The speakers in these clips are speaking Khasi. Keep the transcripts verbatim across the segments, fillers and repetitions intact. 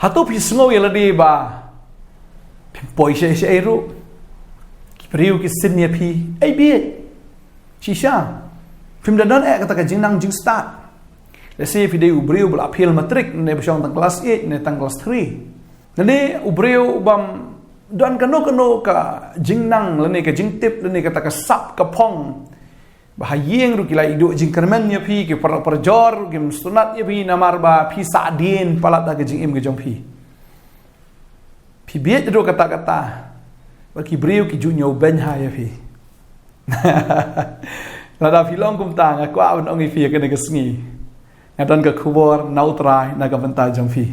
Hato phi sngew ïa lade ba phim poi shaei shaei ruh? Ki briew ki sin ïa phi, ei bieit. Shisha, phim da don eh kata ka jingnang jingstad. Lehse phi dei u briew ba la fail matric, ne ba shong tang klas eight ne tang klas three. Lane u briew bym don kano kano ka jingnang lane ka jingtip lane kata ka sap ka phong. Ba ha ïing ruh ki la iduh jingkyrmen ïa phi, ki para parajor ruh kim sngewtynnat ïa phi namar ba phi sahdien palat da ka jingim ka jong phi. Phi bieit ruh katta katta ba ki briew ki ju ñiewbeiñ ha ïa phi. Lada phi long kumta, nga kwah ban ong ïa phi ïa kane ka sngi, nga don ka khubor na U Trai na ka bynta jong phi.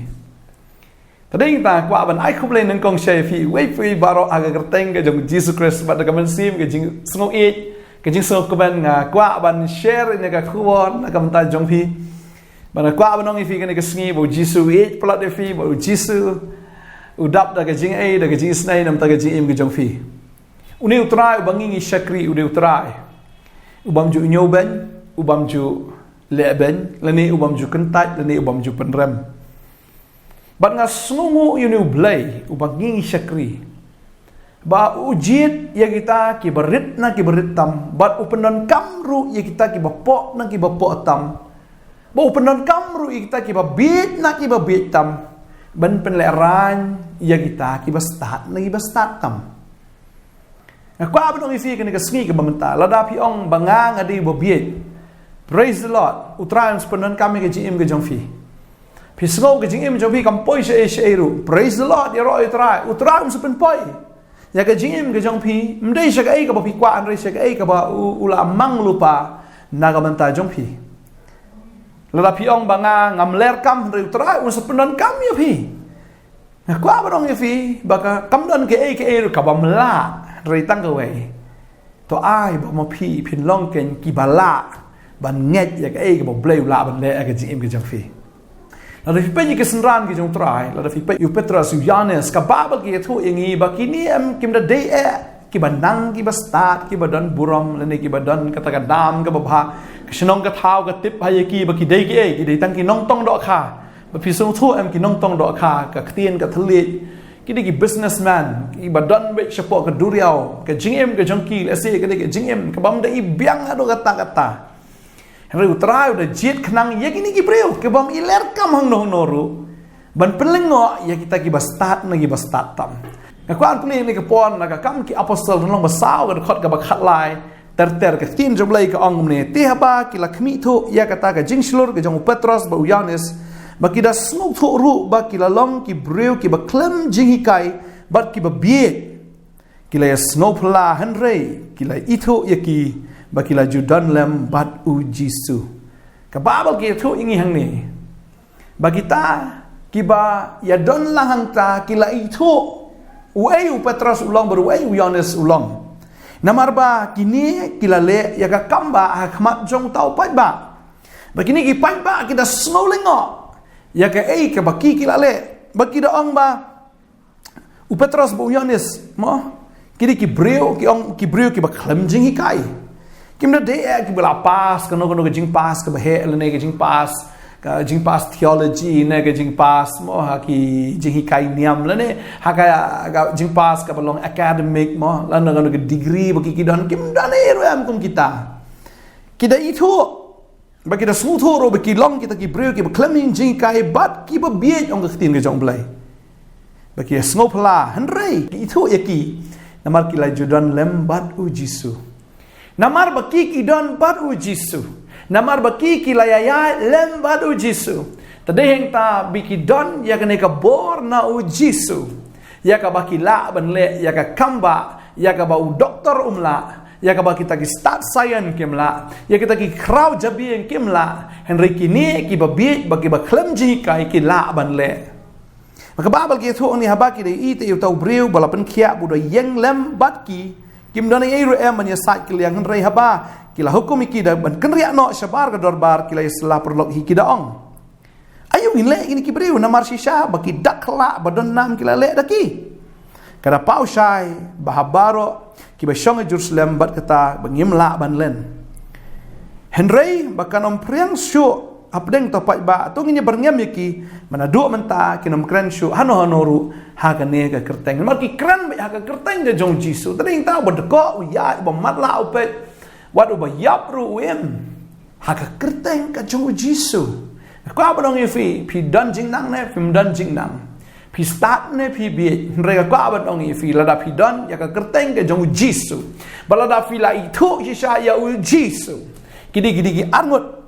Te dei ta kwah ban ai khublei nyngkong sha ïa phi uwei pa uwei baroh ha ka kyrteng ka jong U Jisu Khrist bad da ka mynsiem ka jingsngewieid, ka jingsngewkmen, nga kwah ban share ïa ka khubor na ka bynta jong phi. Bad nga kwah ban ong ïa phi kane ka sngi ba U Jisu u ïeit palat ïa phi, ba U Jisu u dap da ka jingai, da ka jingisnei na ka bynta ka jingim ka jong phi. Une U Trai uba ngi ngi shakri, une U Trai u bym ju ñiewbeiñ, u bym ju lehbeiñ, lane u bym ju kyntait, lane u bym ju pynrem. Bad nga sngewnguh ïa une U Blei uba ngi ngi shakri, ba u jied ïa kita kiba rit na kiba rit tam, bad u pyndonkam ruh ïa kita kiba poh na kiba poh tam, ba u pyndonkam ruh ïa kita kiba bieit na kiba bieit tam, ban pynlehraiñ ïa kita kiba stad na kiba stad tam. Nga kwah ban ong ïa phi kane ka sngi kaba mynta, lada phi ong ba nga nga dei ba bieit, praise the Lord, U Trai un sa pyndonkam ïa ka jingim ka jong phi. Phi sngew ka jingim jong phi kam poi shaei shaei ruh, praise the Lord, ïaroh ïa U Trai, U Trai un sa pynpoi ïa ka jingim ka jong phi. Ym dei sha kaei kaba phi kwah, hynrei sha kaei kaba u, u la mang lypa na ka bynta jong phi. Lada phi ong ba nga ngam ler kam, hynrei U Trai un sa pyndonkam ïa phi. Nga kwah ban ong ïa phi ba ka, kam don kaei kaei ruh kabym lah, hynrei tang kawei, to ai ba ma phi phin long kein kiba lah ban ngeit ïa kaei kaba U Blei u lah ban leh ïa ka jingim ka jong phi. Lada phi peit ïa ki synran ki jong U Trai, lada phi peit ïa u Petros, ïa u Ïoannis, ka Baibl ka ïathuh ïa ngi ba kine em kim da dei eh kiba nang kiba stad, kiba don burom, lane kiba don kata ka nam kaba bha, ka shnong ka thaw ka tip ha ïa ki ba ki dei kiei, ki dei tang ki nongtong dohkha. Ba phi sngewthuh em, ki nongtong dohkha, ka ktien ka thylliej, ki dei ki businessman, kiba don beit shapoh ka duriaw, ka jingim ka jong ki lehse ka dei ka jingim kabym da i biang haduh katta katta. Hynrei U Trai u da jied khnang ïa kine ki briew kibym i ler kam hangno hangno ruh, ban pynlyngngoh ïa kita kiba stad na kiba stad tam. Nga kwah ban pule ïa kane ka por na ka Kam ki Apostol, lynnong ba saw, ka dkhot kaba khatlai. Ter ter ka ktien jong U Blei ka ong kumne: Te haba ki la khmih thuh ïa kata ka jingshlur ka jong u Petros bad u Ïoannis, ba ki da sngewthuh ruh ba ki la long ki briew kiba khlem jinghikai bad kiba bieit, ki la ïa sngewphylla, hynrei ki la ithuh ïa ki ba ki la ju don lem bad u Jisu. Ka Baibl ka ïathuh ïa ngi hangne ba kita kiba ïa don lang hangta ki la ithuh uei u Petros u long bad uei u Ïoannis u long. Namar ba kine ki la leh ïa ka kam bah ha khmat jong uta u paidbah. Ba kine ki paidbah ki da sngew lyngngoh ïa kaei kaba ki ki la leh. Ba ki da ong ba u Petros bad u Ïoannis, mo, ki dei ki briew, ki ong, ki briew kiba khlem jinghikai. Kim da dei eh kiba la pass kano kano ka jingpass kaba heh, lane ka jingpass, ka jingpass theology, ne ka jingpass, mo, ha ki jinghikai niam, lane ha ka, ka jingpass kaba long academic, mo, lane kano ka degree ba ki ki don, kim don eh ruh em kum kita. Ki da ithuh ba ki da sngewthuh ruh ba ki long kita ki briew kiba khlem jinghikai bad kiba bieit, ong ka ktien ka jong U Blei. Ba ki sngewphylla, hynrei ki ithuh ïa ki, namar ki la ju don lem bad u Jisu. Namar ba ki ki don bad u Jisu, namar ba ki ki la ïaid lem bad u Jisu, te dei hangta ba ki don ïa kane ka bor na u Jisu, ïa kaba ki lah ban leh ïa ka kam bah, ïa kaba u doktor um lah, ïa kaba kita ki stad science kim lah, ïa kita ki khraw jabieng kim lah, hynrei kine kiba bieit bad kiba khlem jinghikai ki lah ban leh. Ba ka Baibl ka ïathuh hangne, haba ki da ïohi te ïa uta u briew ba la pynkhiah ba u da ïeng lem bad ki, kim don ei ei ruh em ban ïasaid kylliang, hynrei haba ki la hukum ïa ki da ban kynriah noh shabar ka dorbar, ki la ïasylla paralok hi, ki da ong: Aïu ngin leh ïa kine ki briew, namar shisha ba ki dak khlak ba don nam ki la leh da ki. Ka da paw shai ba ha baroh kiba shong ha Jerusalem bad kata ba ngim lah ban len. Hynrei ba kan ym phriang shuh Hapdeng to paidbah, to ngin ïa byrngem ïa ki, ba naduh mynta kin ym kren shuh hano hano ruh ha kane ka kyrteng. Namar ki kren beit ha ka kyrteng ka jong u Jisu. Te dei ta ba dkoh u ïaid, ba matlah u peit, wat uba ïap ruh u im, ha ka kyrteng ka jong u Jisu. Nga kwah ban ong ïa phi, phi don jingnang ne phim don jingnang, phi stad ne phi bieit, hynrei nga kwah ban ong ïa phi, lada phi don ïa ka kyrteng ka jong u Jisu, ba lada phi la ithuh shisha ïa u Jisu, ki dei, ki dei ki arngut.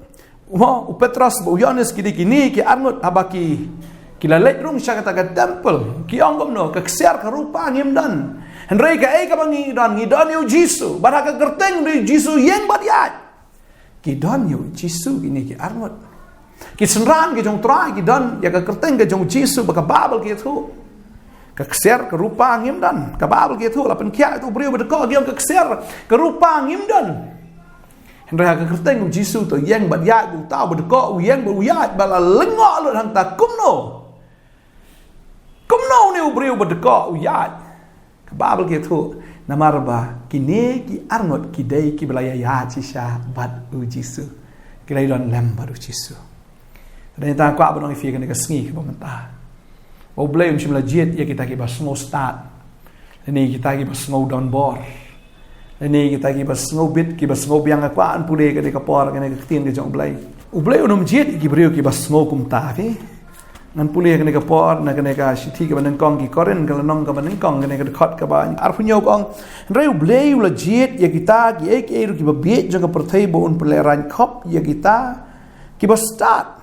Mo, u Petros bad u Ïoannis, ki dei kine ki arngut, haba ki, ki la leit rung sha kata ka temple, ki ong kumno, ka ksiar ka rupa ngim don, hynrei kaei kaba ngi don, ngi don ïa u Jisu, bad ha ka kyrteng u Jisu ïeng bad ïaid. Ki don ïa u Jisu kine ki arngut. Ki synran ki jong u Trai ki don ïa ka kyrteng ka jong u Jisu, ba ka Baibl ka ïathuh, ka ksiar ka rupa ngim don. Ka Baibl ka ïathuh, la pynkhiah ïa uto u briew ba dkoh, ki ong ka ksiar ka rupa ngim don, hynrei ha ka kyrteng u Jisu to ïeng bad ïaid, uta ba dkoh u ïeng bad u ïaid, ba la lyngngoh lut hangta. Kumno, kumno une u briew ba dkoh u ïaid? Ka Baibl ka ïathuh, namar ba kine ki arngut ki dei kiba la ïaid shisha bad u Jisu, ki la ïadon lem bad u Jisu. Te dei ta kwah ban ong ïa phi kane ka sngi kaba mynta, ba U Blei um shym la jied ïa kita kiba sngew stad, lane kita kiba sngew donbor, lane kita kiba sngew bit, kiba sngew biang. Nga kwah ban pule kane ka por, kane ka ktien ka jong U Blei. U Blei um jied ïa ki briew kiba sngew kumta, okay? Ngan pule kane ka por na kane ka shithi kaba nyngkong ki Korinth, ka lynnong kaba nyngkong, kane ka dkhot kaba arphew hynñiew, ka ong, hynrei U Blei u la jied ïa kita kiei kiei ruh kiba bieit jong ka pyrthei, ba un pynlehraiñ khop ïa kita kiba stad.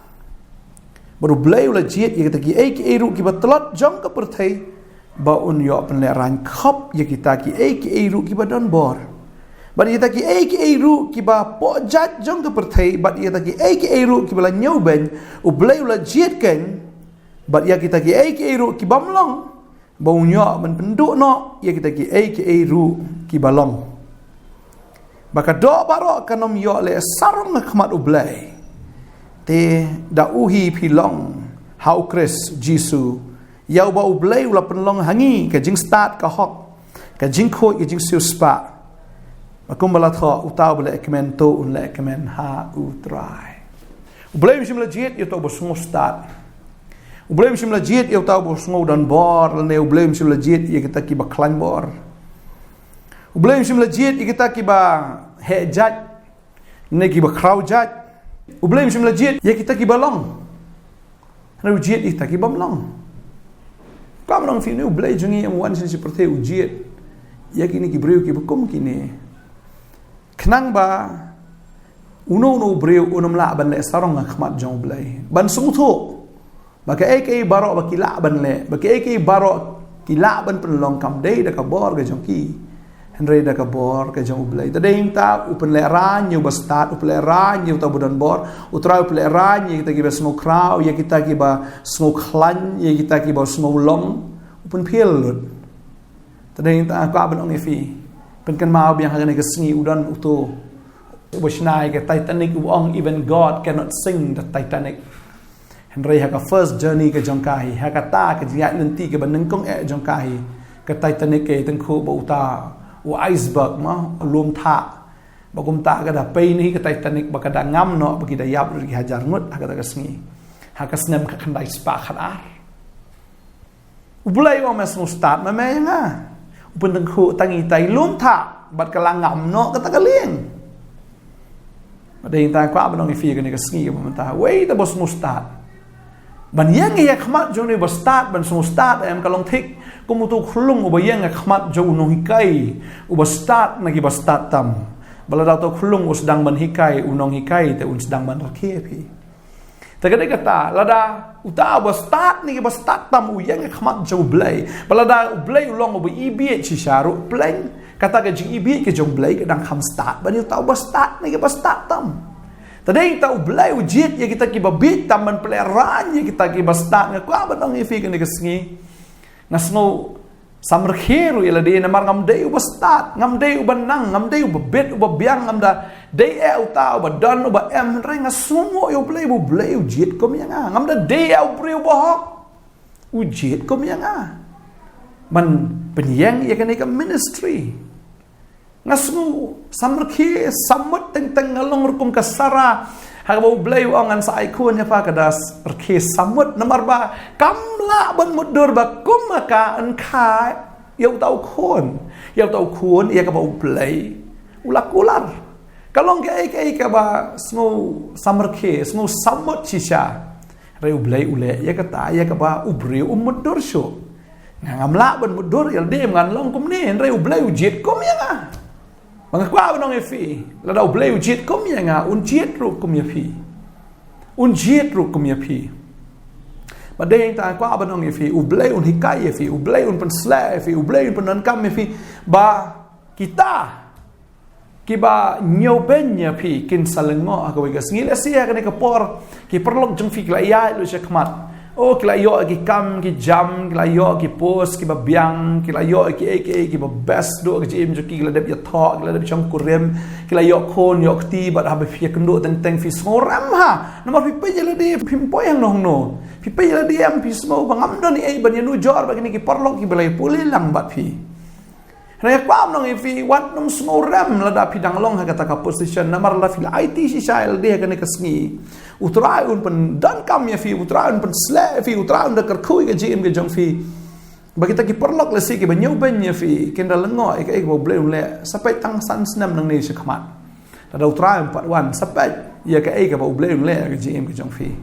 Bad U Blei u la jied ïa kita kiei kiei ruh kiba tlot jong ka pyrthei, ba un ïoh pynlehraiñ khop ïa kita kiei kiei ruh kiba donbor, bad ïa kita kiei kiei ruh kiba pohjait jong ka pyrthei, bad ïa kita kiei kiei ruh kiba la ñiewbeiñ, U Blei u la jied keiñ, bad ïa kita kiei kiei ruh ki bym long, ba un ïoh ban pynduh noh ïa kita kiei kiei ruh kiba long. Ba ka doh baroh kan ym ïoh leh sarong ha khmat U Blei. Te da u hi phi long ha U Khrist Jisu, ïa uba U Blei u la pynlong ha ngi ka jingstad, ka hok, ka jingkhuid, ka jingsiewspah. Ba kumba la thoh, uta uba lehkmen to un lehkmen ha U Trai. U Blei um shym la jied ïa uta uba sngew stad. U Blei um shym la jied ïa uta uba sngew donbor, lane U Blei um shym la jied ïa kita kiba khlaiñ bor. U Blei um shym la jied ïa kita kiba heh jait, ne kiba khraw jait. U Blei um shym la jied ïa kita kiba long, hynrei u jied ïa kita ki bym long. Ka long phi ne, U Blei jong ngi um wan sha kane ka pyrthei, u jied ïa kine ki briew kiba kum kine, khnang ba uno uno u briew un ym lah ban leh sarong ha khmat jong U Blei, ban sngewthuh ba kaei kaei baroh ba ki lah ban leh, ba kaei kaei baroh ki lah ban pynlong, kam dei da ka bor ka jong ki, hynrei da ka bor ka jong U Blei. Te dei ta u pynlehraiñ ïa uba stad, u pynlehraiñ ïa uta uba donbor. U Trai u pynlehraiñ ïa kita kiba sngew khraw, ïa kita kiba sngew khlaiñ, ïa kita kiba sngew long, u pynphill lut. Te dei ta kwah ban ong ïa phi, pynkynmaw biang ha kane ka sngi, u don uto uba shna ïa ka Titanic, u ong, "Even God cannot sink the Titanic." Hynrei ha ka first journey ka jong ka hi, ha kata ka jingïaid lynti kaba nyngkong eh jong ka hi, ka Titanic ka ïatyngkhuh bad uta u iceberg, mo, u lum thah. Ba kumta ka da pei hi ka Titanic, ba ka da ngam noh, ba ki da ïap ruh ki hajar ngut ha kata ka sngi, ha ka snem ka khyndai spah khatar. U Blei u ong, "Me sngew stad ma me ïa nga?" U pyntyngkhuh tang ïa itai i lum thah, bad ka la ngam noh kata ka lieng. Bad dei ta kwah ban ong ïa phi kane ka sngi kaba mynta, wei ta ba sngew stad. Ban ïeng ha khmat jong une uba stad, ban sngew stad, em, ka long thik kum uto u khyllung uba ïeng ha khmat jong u nonghikai uba stad na kiba stad tam. Ba lada uto u khyllung u sdang ban hikai u nonghikai, te un sdang ban rakhe, phi. Te ka dei kata, lada uta uba stad na kiba stad tam u ïeng ha khmat jong U Blei, ba lada U Blei u long uba ibieit shisha ruh, pleng kata ka jingibieit ka jong U Blei ka dang kham stad ban ïa uta uba stad na kiba stad tam. Te dei ta U Blei u jied ïa kita kiba bieit tam ban pynlehraiñ ïa kita kiba stad. Nga kwah ban ong ïa phi kane ka sngi, nga sngew samrkhie ruh ïa lade, namar ngam dei uba stad, ngam dei uba nang, ngam dei uba bit uba biang, ngam da dei eh uta uba don uba em, hynrei nga sngewnguh ïa U Blei, U Blei u jied kum ïa nga. Ngam da dei eh u briew uba hok, u jied kum ïa nga ban pynïeng ïa kane ka ministry. Nga sngew samrkhie, samut teng teng, nga long ruh kum ka Sara Haba U Blei u ong ngan sa ai khun ïa pha, ka da rkhie samut namar ba kam lah ban mutdur ba kum ka yn kha ïa uta u khun. Ïa uta u khun ïa kaba U Blei u la kular. Ka long kaei kaei kaba sngew samrkhie, sngew samut shisha. Hynrei U Blei u leh ïa kata ïa kaba u briew um mutdur shuh. Nga ngam lah ban mutdur ïa lade, ngan long kumne, hynrei U Blei u jied kum ïa nga. Ba nga kwah ban ong ïa phi, lada U Blei u jied kum ïa nga, un jied ruh kum ïa phi. Un jied ruh kum ïa phi. Bad dei hangta nga kwah ban ong ïa phi, U Blei un hikai ïa phi, U Blei un pynshlur ïa phi, U Blei un pyndonkam ïa phi. Ba kita kiba ñiewbeiñ ïa phi kin sa lyngngoh ha kawei ka sngi. Lehse ha kane ka por ki paralok jong phi ki la ïaid lut sha khmat. Oh, ki la ïoh ki kam ki jam, ki la ïoh ki post kiba biang, ki la ïoh kiei kiei kiba best, duh ka jingim jong ki, ki la dep ïathoh, ki la dep shongkurim, ki la ïoh khun ïoh kti. Bad haba phi ïakynduh teng teng phi sngewrem ha. Namar phi peit ïa lade, phim poi hangno hangno. Phi peit ïa lade em, phi sngew ba ngam don ei ei ban ïanujor bad kine ki paralok kiba la ïapule lang bad phi. Hynrei nga kwah ban ong ïa phi, wat nym sngewrem lada phi dang long ha kata ka position, namar lada phi la aiti shisha ïa lade ha kane ka sngi, U Trai un pyndonkam ïa phi, U Trai un pynshlur ïa phi, U Trai un da kyrkhu ïa ka jingim ka jong phi. Ba kita ki paralok lehse kiba ñiewbeiñ ïa phi kin da lyngngoh ïa kaei kaba U Blei un leh. Sa peit tang san snem nangne sha khmat. Lada U Trai um pat wan, sa peit ïa kaei kaba U Blei un leh ïa ka jingim ka jong phi.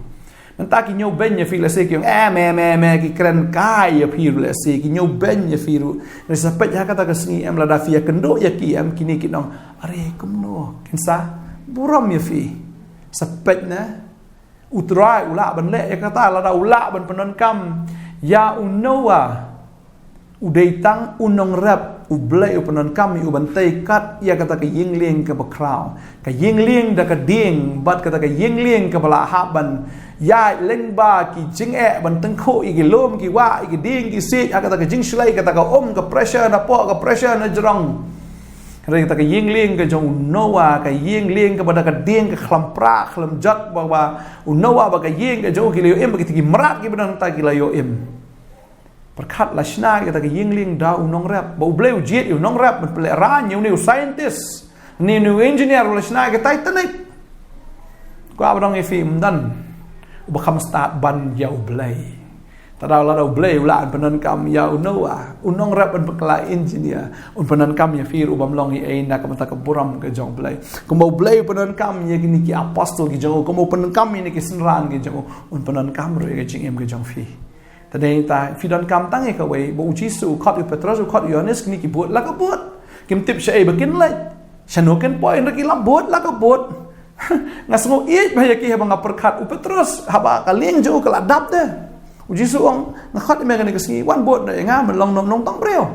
Mynta ki ñiewbeiñ ïa phi lehse ki ong, eh, me, me, me, ki kren kai ïa phi ruh lehse, ki ñiewbeiñ ïa phi ruh. Hynrei sa peit ha kata ka sngi em, lada phi ïakynduh ïa ki em, kine kin ong, are kumno kin sa burom ïa phi. Sa peit ne, U Trai u lah ban leh ïa kata, lada u lah ban pyndonkam ïa u Noah. U dei tang u nongrep, U Blei u pyndonkam ïa u ban tei kat ïa kata ka ïing lieng kaba khraw. Ka ïing lieng da ka dieng, bad kata ka ïing lieng kaba la hap ban ïaid lyngba ki jingeh, ban tyngkhuh ïa ki lum ki wah, ïa ki dieng ki siej, ha kata ka jingshlei, kata ka um, ka pressure napoh, ka pressure najrong. Hynrei kata ka ïing lieng ka jong u Noah, ka ïing lieng kaba da ka dieng, ka khlem pra khlem jot, ba, ba u Noah bad ka ïing ka jong u ki la ïoh im, ba kita ki mrad kiba don hangta ki la ïoh im. Pyrkhat, la shna ïa kata ka ïing lieng da u nongrep. Ba U Blei u jied ïa u nongrep ban pynlehrain, ïa une u scientist, une, une u engineer, u la shna ïa ka Titanic. Kwah ban ong ïa phi, ym don uba kham stad ban ïa U Blei. Te lada U Blei u lah ban pyndonkam ïa u Noah, u nongrep, ban pynkylla engineer, un pyndonkam ïa phi ruh bym long ei ei na ka bynta ka burom ka jong U Blei. Kumba U Blei u pyndonkam ïa kine ki apostol ki jong u, kumba u pyndonkam ïa kine ki synran ki jong u, un pyndonkam ruh ïa ka jingim ka jong phi. Te dei ta, phi donkam tang ïa kawei, ba U Jisu u khot ïa u Petros, u khot ïa u Ïoannis, kine ki bud la ka bud. Kim tip shaei ba kin leit, shano kin poi, hynrei ki la bud la ka bud. Nga sngew ïeit bha ïa ki haba nga pyrkhat, u Petros, haba ka lieng jong u ka la dap de, U Jisu u ong, nga khot ïa me kane ka sngi, wan bud noh ïa nga, men long nong, nongtong briew.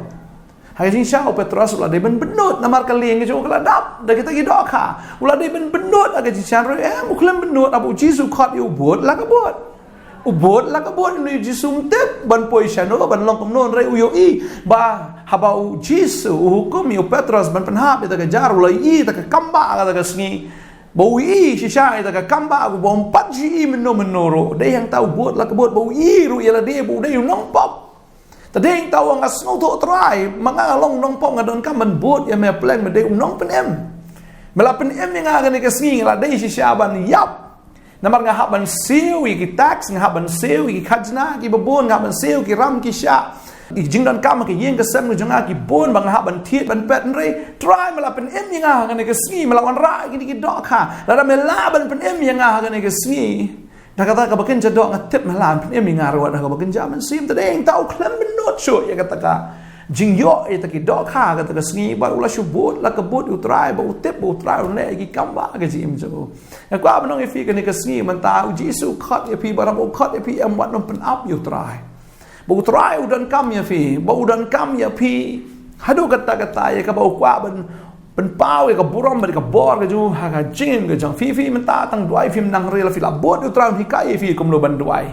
Ha ka jingshisha u Petros u la dei ban bynnud namar ka lieng ka jong u ka la dap da kita ki dohkha. U la dei ban bynnud ha ka jingshisha, hynrei em, u khlem bynnud haba U Jisu u khot ïa u, bud la ka bud. U bud la ka bud, hynrei U Jisu um tip ban poi shano, ban long kumno, hynrei u ïohi ba haba U Jisu u hukum ïa u Petros ban pynhap ïa kata ka jar, u la ïohi ïa kata ka kambah ha kata ka sngi. Ba u ïohi shisha ïa kata ka kambah, ba um pat ju ïohi mynno mynno ruh. Dei hangta u bud la ka bud, ba u ïohi ruh ïa lade ba u dei u nongpop. Te dei hangta u ong, nga sngewthuh Trai, ma nga nga long nongpop, nga donkam ban bud ïa me, pleng me dei u nongpynim. Me la pynim ïa nga ha kane ka sngi, nga la dei shisha ban ïap. Namar nga hap ban siew ïa ki tax, nga hap ban siew ïa ki khajna kiba bun, nga hap ban siew ïa ki ram ki shah, ïa ki jingdonkam ha ka ïing ka sem ka jong nga ki bun, ba nga hap ban thied ban pet, hynrei Trai me la pynim ïa nga ha kane ka sngi, me la wanrah ïa kine ki dohkha. Lada me lah ban pynim ïa nga ha kane ka sngi, da kata kaba kynja doh nga tip me lah ban pynim ïa nga ruh da kaba kynja mynsiem. Te dei hangta u khlem bynnud shuh ïa kata ka jingïoh ïa kita ki dohkha ha kata ka sngi, bad u la shu bud la ka bud ïa u Trai, ba u tip ba u Trai un leh ïa ki kambah ha ka jingim jong u. Nga kwah ban ong ïa phi kane ka sngi mynta, U Jisu u khot ïa phi, bad haba u khot ïa phi em, wat nym pynap ïa u Trai. Ba u Trai u donkam ïa phi, ba u donkam ïa phi haduh katta katta, ïa kaba u kwah ban pynpaw ïa ka burom bad ka bor ka jong u ha ka jingim ka jong phi. Phi mynta tang duwai phim nang, hynrei lada phi la bud ïa u Trai un hikai ïa phi kumno ban duwai.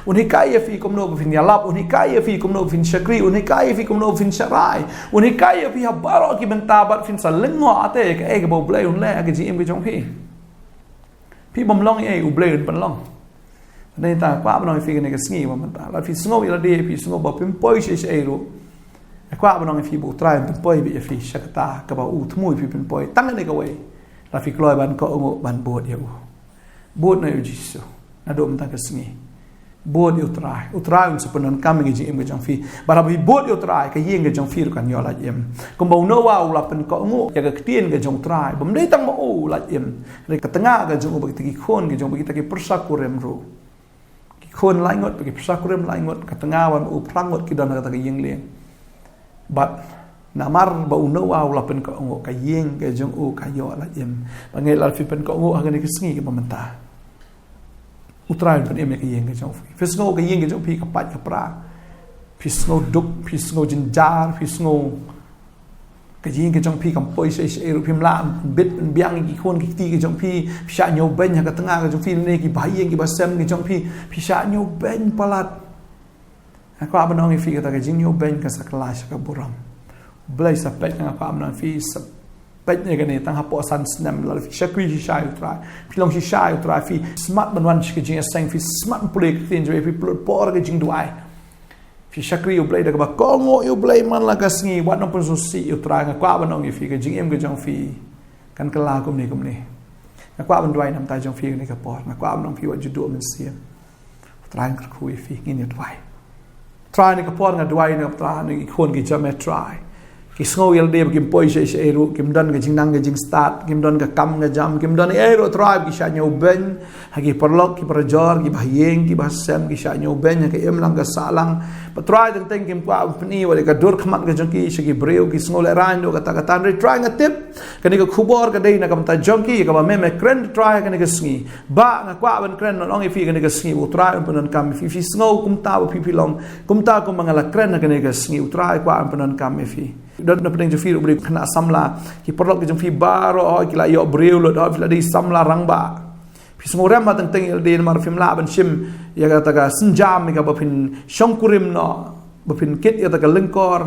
Un hikai ïa phi kumno ba phin ïalap, un hikai ïa phi kumno ba phin shakri, un hikai ïa phi kumno ba phin sharai. Un hikai ïa phi ha baroh ki bynta, bad phin sa lyngngoh ate ïa kaei kaba U Blei un leh ha ka jingim ka jong phi. Phi bym long ei ei, U Blei un pynlong. Te dei hangta nga kwah ban ong ïa phi kane ka sngi ba mynta, lada phi sngew ïa lade, phi sngew ba phim poi shaei shaei ruh, nga kwah ban ong ïa phi ba u Trai un pynpoi beit ïa phi sha kata kaba u thmu ïa phi pynpoi. Tang kane kawei, lada phi kloi ban kohnguh ban bud ïa u. Bud na ïa u Jisu. Naduh mynta ka sngi, bud ïa u Trai. U Trai un sa pyndonkam ïa ka jingim ka jong phi. Bad haba phi bud ïa u Trai, ka ïing ka jong phi ruh kan ïoh lait im. Kumba u Noah u la pynkohnguh ïa ka ktien ka jong u Trai, bym dei tang ma u u lait im, hynrei ka tnga ka jong u bad kita ki khun ka jong u bad kita ki pyrsa kurim ruh. Ki khun lai ngut bad ki pyrsa kurim lai ngut, ka tnga wan u phra ngut ki don ha kata ka ïing lieng. Bad namar ba u Noah u la pynkohnguh, ka ïing ka jong u ka ïoh lait im. Ba ngeit lada phi pynkohnguh ha kane ka sngi kaba mynta, u Trai un pynim ïa ka ïing ka jong phi. Phi sngew ka ïing ka jong phi ka pait ka pra, phi sngew duk, phi sngew jynjar, phi sngew ka jingim ka jong phi kam poi shaei shaei ruh, phim lah pynbit pynbiang ïa ki khun ki kti ka jong phi, phi shah ñiewbeiñ ha ka tnga ka jong phi, lane ki bahaïing ki bahasem ka jong phi, phi shah ñiewbeiñ palat. Nga kwah ban ong ïa phi, kata ka jingñiewbeiñ kan sa kylla sha ka burom. Blei sa peit, nga kwah ban ong ïa phi, sa peit ïa kane tang hapoh san snem, lada phi shakri shisha ïa u Trai, phi long shisha ïa u Trai, phi smat ban wan sha ka jingïaseng, phi smat ban pule ka ktien jong u, phi pynlut por ha ka jingduwai, phi shakri ïa u Blei da kaba kohnguh ïa u Blei man la ka sngi, wat nang pynsngewsih ïa u Trai. Nga kwah ban ong ïa phi, ka jingim ka jong phi kan kylla kumne kumne. Nga kwah ban duwai na ka bynta jong phi kane ka por. Nga kwah ban ong ïa phi, wat ju duh mynsiem. U Trai un kyrkhu ïa phi. Ngin ïa duwai. Trai, kane ka por nga duwai na ka bynta ki khun ki jong me, Trai. Ki sngew ïa lade ba kim poi shaei shaei ruh, kim don ka jingnang ka jingstad, kim don ka kam ka jam, kim don ei ruh, Trai, ba ki shah ñiewbeiñ ha ki paralok ki parajor, ki bahaïing ki bahasem, ki shah ñiewbeiñ ha ka imlang ka sahlang. Bad Trai, teng teng kim kwah ban pyni wat ïa ka dur khmat ka jong ki sha ki briew, ki sngew lehraiñ duh katta katta. Hynrei Trai, nga tip kane ka khubor ka dei na ka bynta jong ki, kaba me, me kren, Trai, kane ka sngi. Ba nga kwah ban kren, ban ong ïa phi kane ka sngi, ba u Trai un pyndonkam ïa phi. Phi sngew kumta ba phi, phi long kumta kumba nga la kren ha kane ka sngi, u Trai u kwah un pyndonkam ïa phi. Don na pdeng jong phi ruh briew khynnah samla, ki paralok ki jong phi baroh, hooid ki la ïoh briew lut, hooid phi la dei samla rangbah. Phi sngewrem ha teng teng ïa lade namar phim lah ban shim ïa kata ka sienjam ïa kaba phin shongkurim noh, ba phin kit ïa kata ka lyngkor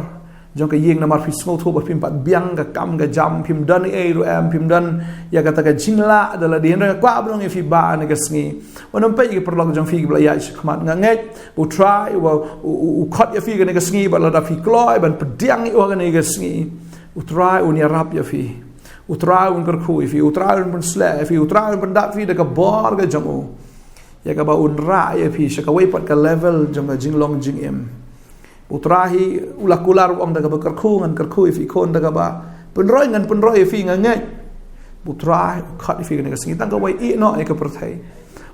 jong ka ïing namar phi sngewthuh ba phim pat biang ka kam ka jam, phim don ei ruh em, phim don ïa kata ka jinglah da lade. Hynrei nga kwah ban ong ïa phi ba ha kane ka sngi, wat nym peit ïa ki paralok jong phi kiba la ïaid shakhmat. Nga ngeit ba u Trai u, u, u khot ïa phi kane ka sngi, bad lada phi kloi ban pdiang ïa u ha kane ka sngi, u Trai un ïarap ïa phi. U Trai un kyrkhu ïa phi, u Trai un pynsleh ïa phi, u Trai un pyndap ïa phi da ka bor ka jong u, ïa kaba un rah ïa phi sha kawei pat ka level jong ka jinglong jingim. U Trai hi u la kular, u ong, da kaba kyrkhu ngan kyrkhu ïa phi khun, da kaba pynroi ngan pynroi ïa phi. Nga ngeit ba u Trai u khot ïa phi kane ka sngi. Tang kawei, ïeh noh ïa ka pyrthei.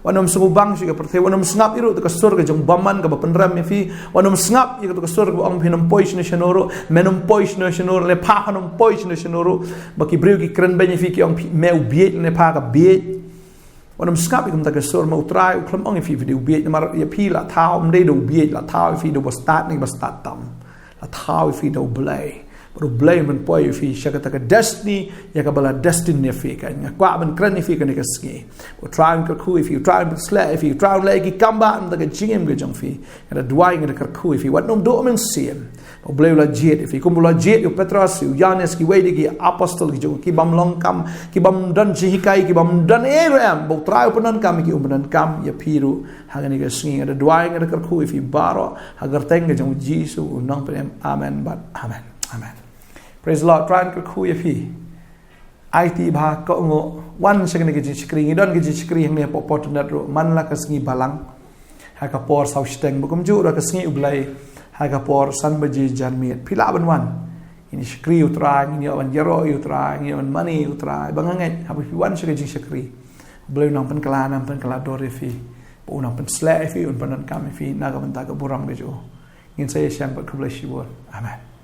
Wat nym sngewbang sha ka pyrthei, wat nym sngap ïa ruh ïa ka sur ka jong u bymman kaba pynrem ïa phi, wat nym sngap ïa ka sur kaba ong phin nym poi shano shano ruh, men nym poi shano shano ruh, lane pha phan nym poi shano shano ruh. Ba ki briew ki kren beiñ ïa phi, ki ong phi, me u bieit, lane pha ka bieit. Wat nym sngap ïa kumta ka sur, ma u Trai u khlem ong ïa phi phi dei u bieit, namar ïa phi la thaw, ym dei da u bieit la thaw ïa phi, da uba stad ne ba stad tam. La thaw ïa phi da u Blei. Bad u Blei un pynpoi ïa phi sha kata ka destiny ïa kaba la destine ïa phi. Ka nga kwah ban kren ïa phi kane ka sngi. U Trai un kyrkhu ïa phi, u Trai un pynsleh ïa phi, u Trai un leh ïa ki kam ba na ka bynta ka jingim ka jong phi. Nga da duwai, nga da kyrkhu ïa phi, wat nym duh mynsiem. U Blei u la jied ïa phi, kumba u la jied ïa u Petros, ïa u Ïoannis, kiwei de ki apostol ki jong u, ki bym long kam, ki bym don jinghikai, ki bym don ei ruh em, ba u Trai u pyndonkam ïa ki, un pyndonkam ïa phi ruh ha kane ka sngi. Nga da duwai, nga da kyrkhu ïa phi baroh ha ka kyrteng ka jong u Jisu u nongpynim. Amen bad amen. Amen. Praise the Lord. Trai un kyrkhu ïa phi. Aiti bha, kohnguh, wan sha kane ka jingshakri. Ngi don ka jingshakri hangne hapoh Portlanders ruh man la ka sngi Balang ha ka por saw shiteng, bad kumjuh ruh ka sngi U Blei ha ka por san baje janmiet. Phi lah ban wan. Ngin shakri ïa U Trai, ngin ïoh ban ïaroh ïa U Trai, ngin ïoh ban mane ïa U Trai. Ba nga ngeit haba phi wan sha ka jingshakri, U Blei u nang pynkylla, nang pynkylla dur ïa phi, bad u nang pynsleh ïa phi, un pyndonkam ïa phi na ka bynta ka burom ka jong u. Ngin sa ïashem bad khublei shibun. Amen.